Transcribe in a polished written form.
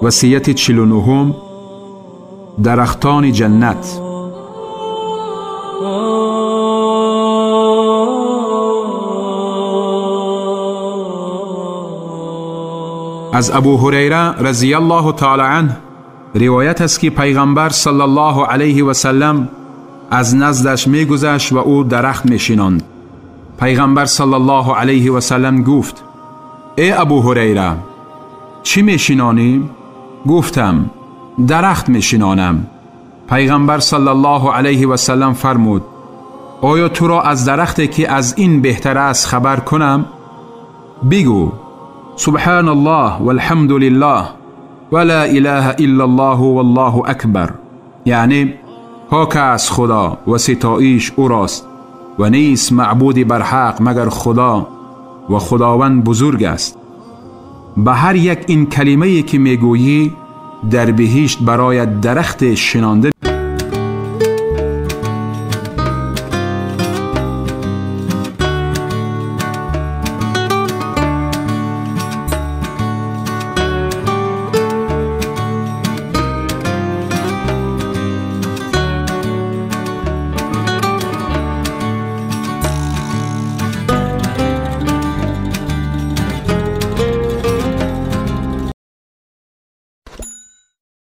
وصیت 49، درختان جنت. از ابو هریره رضی الله تعالی عنه روایت است که پیغمبر صلی الله علیه و سلم از نزدش میگذشت و او درخت میشیناند. پیغمبر صلی الله علیه و سلم گفت: ای ابو هریره، چی میشینانی؟ گفتم: درخت میشینانم. پیغمبر صلی الله علیه و سلم فرمود: آیا تو را از درختی که از این بهتر است خبر کنم؟ بگو: سبحان الله والحمد لله ولا اله الا الله والله اکبر. یعنی پاک است خدا و ستایش او راست و نیست معبودی برحق مگر خدا و خداوند بزرگ است. به هر یک این کلمه که میگویی در بهشت برای درخت شنانده